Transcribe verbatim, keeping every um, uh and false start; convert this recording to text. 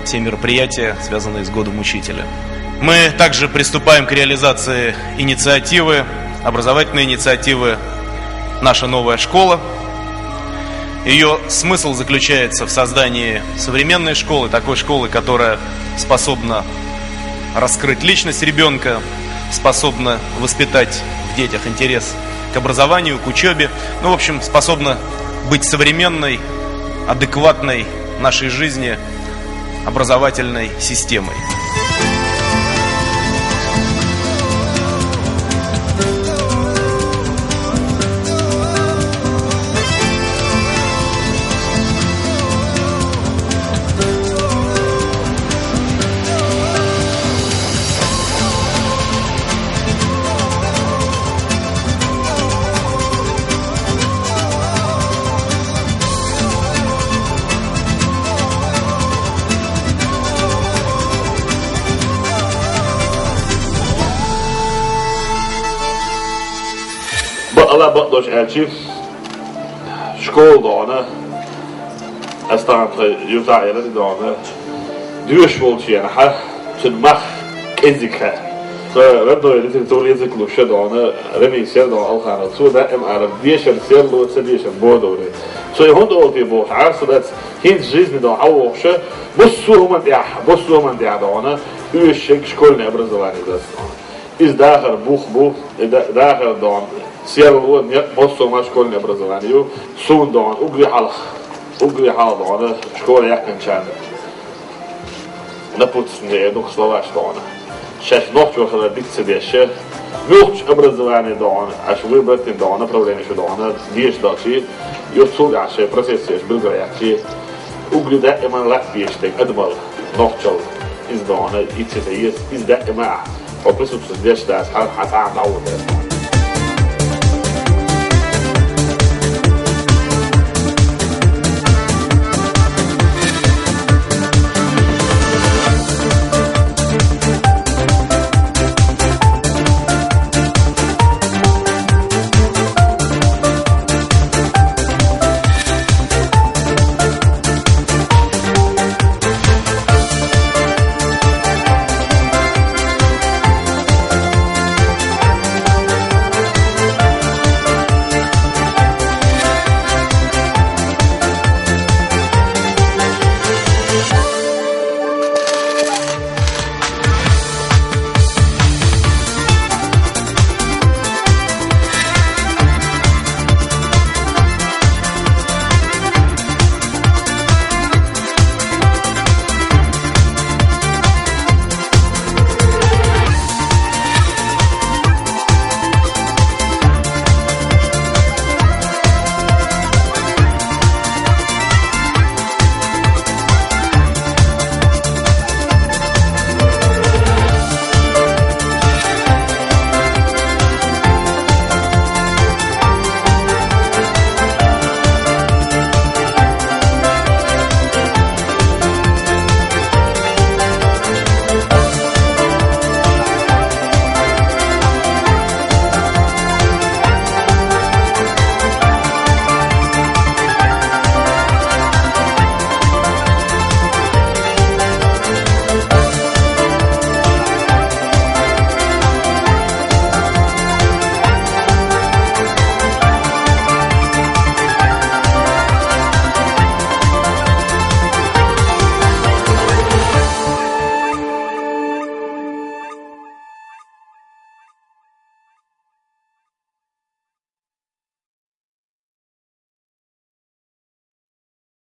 все мероприятия, связанные с Годом учителя. Мы также приступаем к реализации инициативы, образовательной инициативы «Наша новая школа». Ее смысл заключается в создании современной школы, такой школы, которая способна раскрыть личность ребенка, способна воспитать в детях интерес к образованию, к учебе, ну, в общем, способна быть современной, адекватной нашей жизни образовательной системой. Бакъала бакъдош аьлчи, школа дона, астагӀан тха юта яла дона, дуьш волчу яна хьа, цуьнан мах кӀеззиг хаьа. Тха родной литература язык луша дона, Рамис яра дона Алханов, цо даим ара, дешар серло, ца дешар бодовле. Цо и хӀунда олу те бохуш Ӏарса дац, хӀинца жизни дона хьан вохуша, массо а хӀуман тӀехь, массо а хӀуман тӀехь дона, уьш шегга школьное образование дац дона. Иза дахар бух бу, и да-, дахар дона, серло некъ массо а школьное образование ю, суна дона, угри хьалха, угри хьалха дона, школа яьккхинчарна. Напутствие, дух словаш дона. Шаьш нохчо хилар диц ца деш, муьлххачу образование дона, аша выбрать дина дона, направление шу дона, деш долчий, юха цул тӀаьхьа шайн профессеш билгалъяьккхичий, угри даиман латтабеш дерг адамал, нохчал, иза дона, и ца ца еза, иза даима ахь. Хьо присутствовать деш дац, хьан, хьан цхьа а дӀавода.